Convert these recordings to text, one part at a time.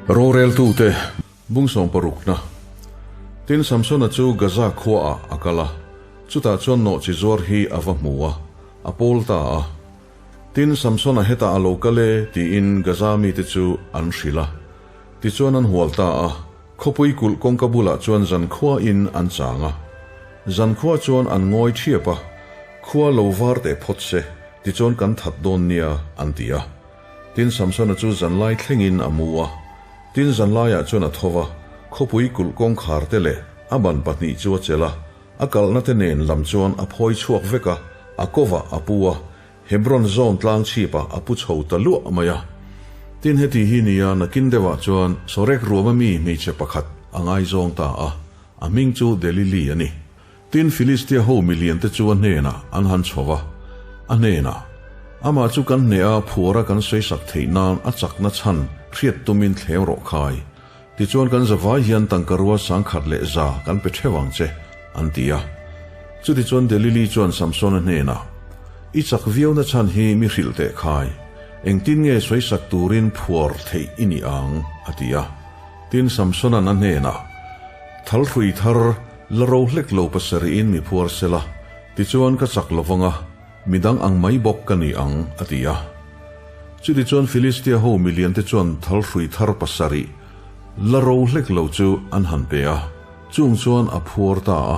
Roreltute bung sawmparukna. Tin, Samsona chu Gaza khuaah a kal a, chutah chuan nawhchi zuar hi a va hmu a, a pawl ta a. Tin, Samsona hetah a lo kal e, tiin Gaza mite chu an hrilh a. Tichuan an hual ta a, khawpui kulh kawngka bulah chuan zankhuain an chang a. Zankhua chuan an ngawi ṭhiap a, Khua lo var teh phawt se, tichuan kan that dawn nia, an ti a. Tin, Samsona chu zanlai thlengin a mu a. Tin, zanlaiah chuan a tho va, khawpui kulh kawngkhar te leh a ban pahnih chu a chelh a, a kalhna te nen lam chuan a phawi chhuak vek a, a kovah a pu a, Hebron zawn tlang chhipah a pu chho ta luah mai a. Tin, heti hi nia nakin deuhah chuan Sorek ruama mi hmeichhe pakhat a ngaizawng ta a, a hming chu Delili a ni. Tin, Filistia ho miliante chu a hnenah an han chho va, a hnenah, Amah chu kan hneh a, phuara kan sawisak theih nan a chakna chhan hriat tumin thleng rawh khai. Tichuan kan zavai hian tangkarua sangkhat leh za kan pe theuh ang che, an ti a. Chutichuan Delili chuan Samsona hnenah, I chak viauna chhan hi mi hrilh teh khai, engtin nge sawisak turin phuar theih i ni ang? a ti a. Tin, Samsona'n a hnenah, Thalhrui thar, La ro hlek lo pasarih-in mi phuar sela, tichuan ka chak lo vang a, midang ang mai bawk ka ni ang, a ti a. Chutichuan Filistia ho miliante chuan thalhrui thar pasarih, la ro hlek lo chu an han pe a, chung chuan a phuar ta a.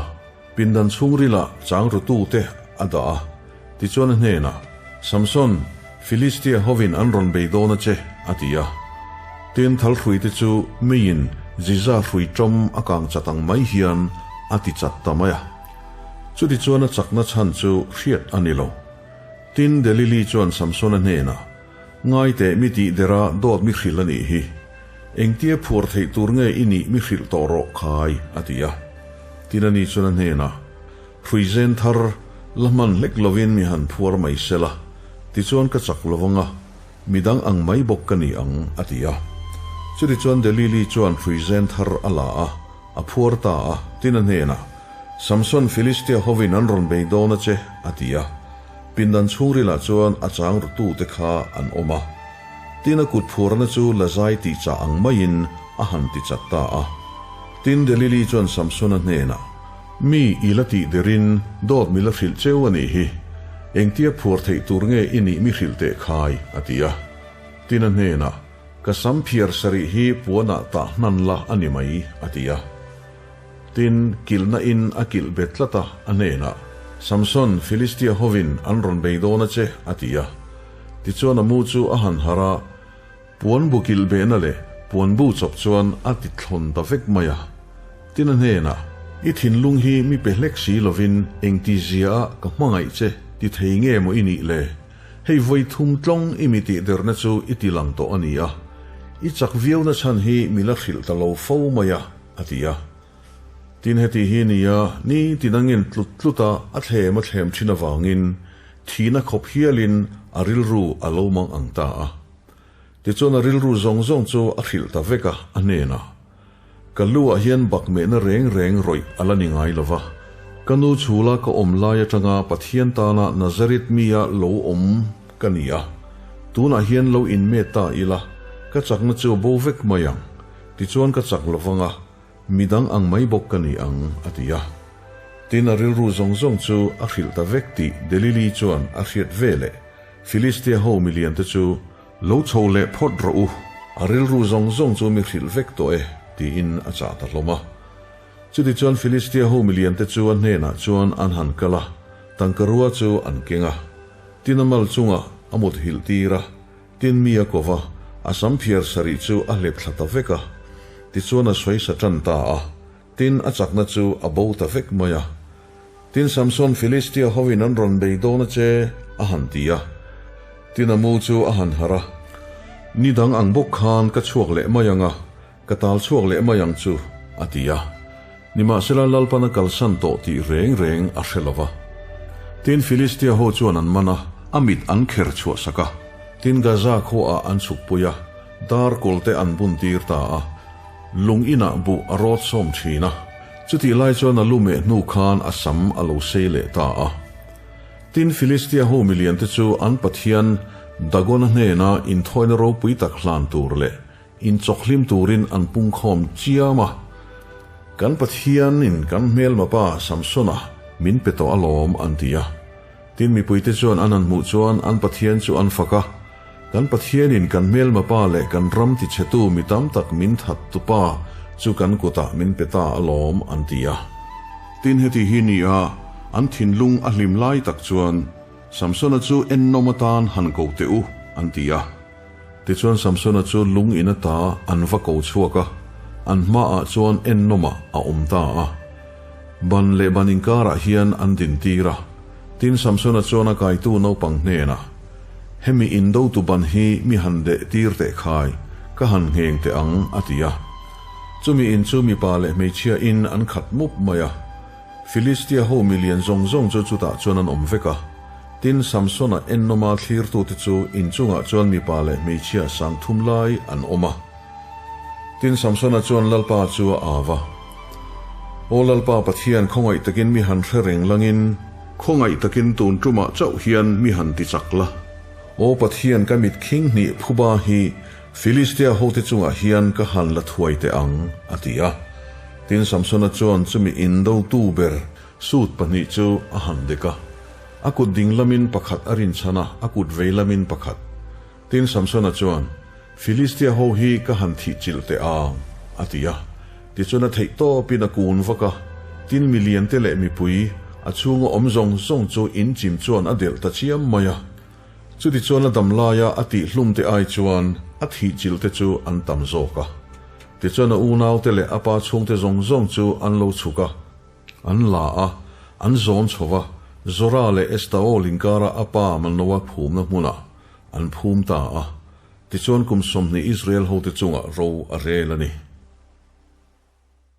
Pindan chhungrilah chang rutute a dah a, tichuan a hnenah, Samson, Filistia hovin an rawn bei dawn a che, a ti a. Tin, thalhruite chu meiin Ziza hrui tawm a kang chat ang mai hian a ti chat ta mai a. Chutichuan a chakna chhan chu hriat a ni lo. Tin, Delili chuan Samsona hnenah, Ngai teh mi tih dera dawt mi hrilh a nih hi. Engtia phuar theih tur nge i nih mi hrilh tawh rawh khai, a ti a. Tin a ni chuan a hnenah, Hrui zen thar la hman hlek lovin mi han phuar mai sela, tichuan ka chak lo vang a, midang ang mai bawk ka ni ang, a ti a. Chutichuan Delili chuan hrui zen thar a la a, a phuar ta a, tin a hnenah, Samson, Filistia hovin an rawn bei dawn a che, a ti a. Pindan chhungrilah chuan a chang rutute kha an awm a. Tin a kut phuarna chu lazai tih chah ang maiin a han ti chat ta a. Tin Delili chuan Samsona hnenah, Mi i la tih derin dawt mi la hrilh cheu a nih hi. Engtia phuar theih tur nge i nih mi hrilh teh khai, a ti a. Tin a hnenah, Ka sam phiar sarih hi puanah tah hnan la a ni mai, a ti a. Tin, kilhna in a kilh bet tlat a, a hnenah, Samson, Filistia hovin an rawn bei dawn a che, a ti a. Tichuan a mu chu a han harh a, puan bu kilh behna leh puan bu chawp chuan a ti thlawn ta vek mai a. Tin a hnenah, I thinlung hi mi pe hlek si lovin engti zia a ka hmangaih che ti thei nge maw i nih le? Hei vawi thum tlawng i mi tih derna chu i ti lang tawh a ni a, i chak viauna chhan hi mi la hrilh ta lo fo mai a. A ti a. Tin heti hi nia, ni tin a ngin tlut tlut a, a thlem a thlem thin avangin thihna khawp hialin a rilru a lo mang ang ta a. Tichuan a rilru zawng zawng chu a hrilh ta vek a, a hnenah, Ka lu ah hian bak mehna reng reng rawih a la ni ngai lo va, ka nu chhula ka awm lai atanga Pathian tana Nazareth mia lo awm ka ni a, tunah hian lo inmet ta ila, ka chakna chu bo vek mai ang. Tichuan ka chak lo vang a, midang ang mai bawk ka ni ang, a ti a. Tin, a rilru zawng zawng chu a hrilh ta vek tih Delili chuan a hriat ve leh Filistia ho miliante chu lo chho leh phawt rawh u, a rilru zawng zawng chu mi hrilh vek tawh e, tiin a chah ta hlawm a. Chutichuan Filistia ho miliante chu a hnenah chuan an han kal a, tangkarua chu an keng a. Tin, a mal chungah a mut hilh tir a. Tin mi a ko va, a sam phiar sarih chu a hlep thla ta vek a. Tichuan a sawi sa tan ta a, tin a chakna chu a bo ta vek mai a. Tin Samson Filistia hovin an rawn bei dawn a che, a han ti a. Tin a mu chu a han harh a, Ni dang ang bawk khan ka chhuak leh mai ang a, ka tal chhuak leh mai ang chu, a ti a. Nimahsela Lalpan a kalsan tawh tih reng reng a hre lo va. Tin, Filistia ho chuan an man a, a mit an kher chhuah sak a. Tin, Gaza khuaah an chhukpui a, dar kawlte an bun tir ta a, lung inah buh a rawt sawm thin a. Chutih lai chuan a lu meh hnu khan a sam a lo sei leh ta a. Tin, Filistia ho miliante chu an pathian Dagona hnena inthawina ropui tak hlan tur leh. Inchawkhlim turin an pungkhawm chiam a. Kan Pathianin kan hmelma pa Samsona min pe tawh alawm an ti a. Tin mipuite chuan an han hmuh chuan an Pathian chu an fak a. Kan Pathianin kan hmelma pa leh kan ram tichhetu mi tam tak min thattu pa chu kan kutah min pe ta alawm an ti a. Tin heti hi ni a, an thinlung a hlim lai tak chuan Samsona chu ennawm atan han ko teh u an ti a. Tichuan Samsona chu lung in ata an va ko chhuak a, an hmaah chuan ennawmah a awm ta a. Ban leh ban inkarah hian an dintir a. Tin Samsona chuan a kaitu naupang hnenah, Hemi indotu ban hi mi han deh tir teh khai, ka han ngheng teh ang, a ti a. Chumi in chu mipa leh hmeichhia in an khat mup mai a. Filistia ho milian zawng zawng chu chutah chuan an awm vek a. Tin, Samsona ennawma thlirtute chu inchungah chuan mipa leh hmeichhia sangthum lai an awm a. Tin, Samsona chuan Lalpa chu a au a, Aw Lalpa Pathian, khawngaih takin mi han hre reng langin, khawngaih takin tun tumah chauh hian mi han ti chak la. Aw Pathian, ka mit khing hnih phuba hi Filistia hote chungah hian ka han la thuai teh ang, a ti a. Tin, Samsona chuan chumi indotu ber Sut pahnih chu a han dek a, a kut ding lamin pakhat a rinchhan a, a kut vei lamin pakhat. Tin, Samsona chuan, Filistia ho hi ka han thih chilh teh ang, a ti a. Tichuan a theih tawpin a kun vak a, tin miliante leh mipui, a chhunga awm zawng zawng chu inchim chuan a delh ta chiam mai a. Chutichuan a dam laia a tihhlum te ai chuan a thih chilh te chu an tam zawk a. Tichuan a unaute leh a pa chhungte zawng zawng chu an lo chhuk a. An la a, an zawn chho va, Zora leh Estaol inkara a pa Manoa phumna hmunah an phum ta a. Tichuan kum 20 Israel hote chungah ro a rel a ni.